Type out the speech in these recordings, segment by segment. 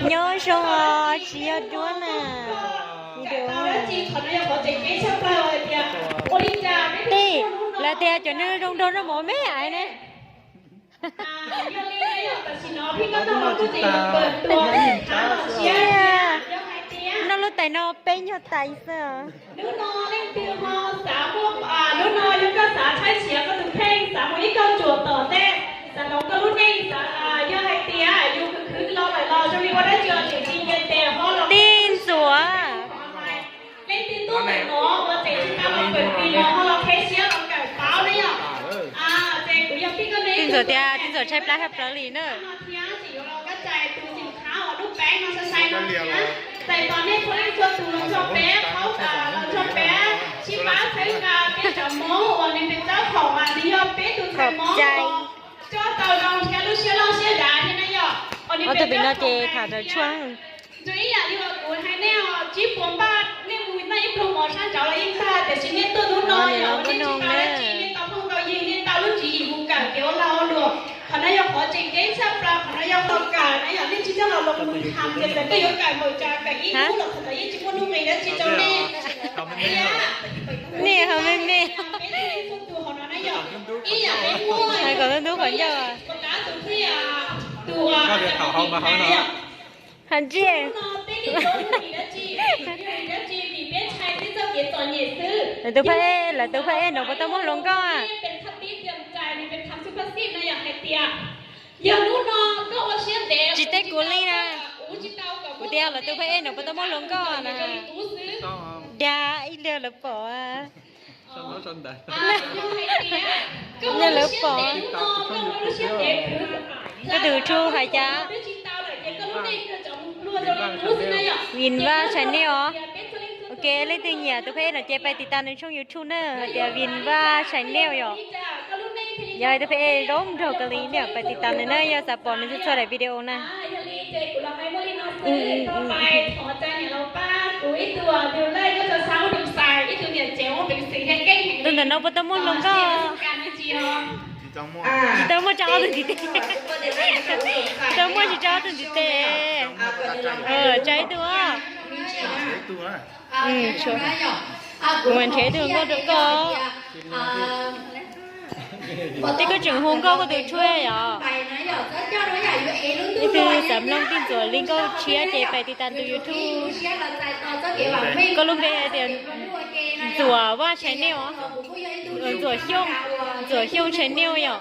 Nyob zoo os, tsis yog duab na. Tej, lawv tias cov neeg zoo nraug no mov me ais ne. Noj lub tais no peb nyuag tais xwb. Hnub no leej twg ho xav muaj, hnub no yog koj xav tshaib siav koj tus kheej, xav mus ib kauj tsuam tom ntej, xav hloov koj lub neej, xav, yog hais tias yus khwv khwv los lawm los zoo li ua dab tsi los tseem tsis nce tes ho los tij ntxuav. Leej twg tuaj ntawm no ua tseem tsis tau los pem pis los ho los qheb siab los kawm paub na yom. Ces kuv yog tij ntxuav tias tij ntxuav tshaib plab tshaj plaws li na. Thiab tseem yuav los koj txais tus xim khab uas lub peeb no sai sai no thiab. Txais tos nej txhua leej txhua tus los nrog peb qhaub tas los nrog peb sib pab txhawb nqa peb cov Hmoob uas nws tus txawb phoom mas nws yog peb tus ntxhais Hmoob uas coj tau zoo thiab lub siab loj siab dav thiab na yom. Ob tug pem no ces tham rawv tshuaj. Tus ib yam li uas kuv hais nej os, tsis puas npaj nej mus noj ib pluag mov sab nraud los yeej tag, tiam sis nej tuaj hnub no yog nej tsis tau dab tsi, nej tau phooj tau ywg, nej tau lub tswv yim mus kawm kev ua lag ua luam. Qhov no yog qhov tseem ceeb tshaj plaws, qhov no yog qhov kawm na yom, nej tsis txhob los los mus tham ces txawm koj yuav kawm npaum cas kawm ib hnub los txawm yeej tsis muaj nuj nqis dab tsi rau nej. Nej ho me me. Peb txhua leej txhua tus hauv no na yom, ib yam peb muaj hais kom ntub ntub qhov ncauj. Tus, tus, tus, Has ntsiag. Lawv tus phab ej, lawv tus phab ej no puas tau muaj hluas nkauj a? Tsis teb kuv li na. Kuv tias lawv tus phab ej no puas tau muaj hluas nkauj na. Dag ib lig lawv pom. Ib lig lawv pom. Koj tus tshuaj hais cas? Vin Vaj Channel os. Ok, leej twg nyiam tus phab ej no ces pais tiv tas nws tshooj YouTube na, hais tias Vin Vaj Channel yom. Yog hais tus phab ej zoo nraug kawg li na, pais tiv tas nws na, yog xav pom nws txhua txhua daim video na. Tus ntawm no puas tau muaj hluas nkauj? Tsis tau muaj rau ob tug ntiv tes. Tsis tau muaj, tsis rau ob tug ntiv tes. Tsa ib tug. Kuv mam nrhiav ib tug hluas nkauj rau koj. Tej koj tseem hu nkauj koj tus tshuaj yom. Leej twg xav mloog tij ntxuav li nkauj tshiab ces pais tiv tas tus YouTube. Koj lub npe hais tias Ntxuam Vaj Channel, Ntxuam Xyooj, Ntxuam Xyooj Channel yom.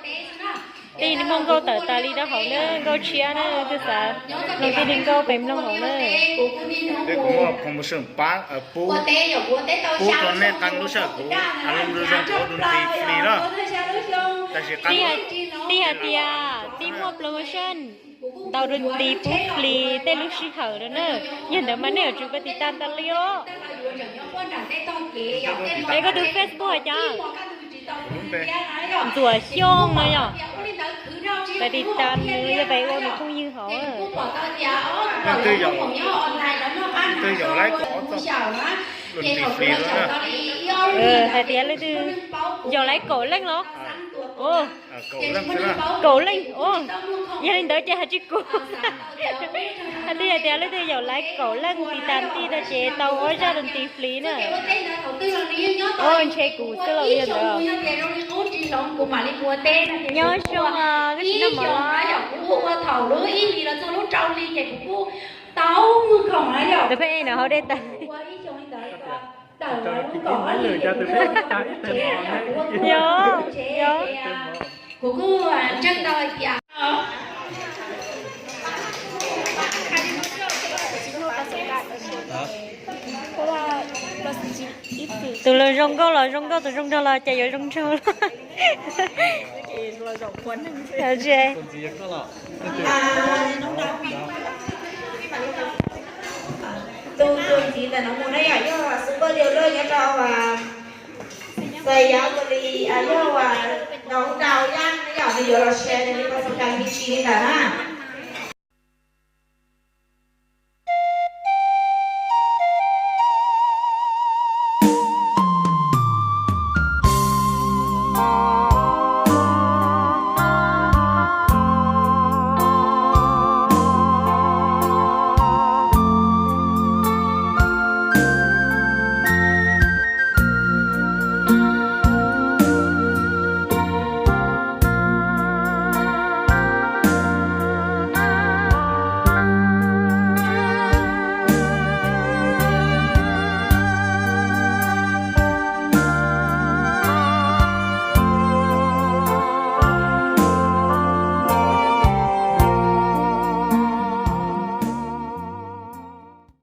Tej muaj nkauj tawm tas li rau hauv na, nkauj tshiab na, twg xav mloog tej li nkauj pem mloog hauv na. Pub rau nej qee lub sij hawm kuv lub zoo kuv dun ti fli na. Tab sis tij hais tias tij muaj promotion ntau dun ti pub fli tej lub sij hawm na. Yog ntawd mas nej yuav tsum pais tiv tas tas li os. Es koj tus Facebook hais cas? Ntxuam Xyooj no yom. Pais tiv tas nws, yog pais ua nws phooj ywg hauv. Hais tias leej twg yaum laiv kaum leej los? Kaum leej. Yog li ntawd ces hais tsis kuv. Hais tias, hais tias leej twg yaum laiv kaum leej tiv tas tij no ces tau ob zaj dun ti fli na. Ntshe kuv xwb los yog ntawd. Nyob zoo, koj tsis noj mov los? Tus phab ej no hauv dej tag. Yog, yog. Tus los zoo nkauj los zoo nkauj, tus zoo nraug los cas yuav zoo nraug los. Tus tus ntxiv ntawm no mus na yom, yog Super Dealer nyob rau Xayaw Valley, yog Nau Nau Yaj na yom, nws yuav los share nws li pas kas me ntsis li ntawd na.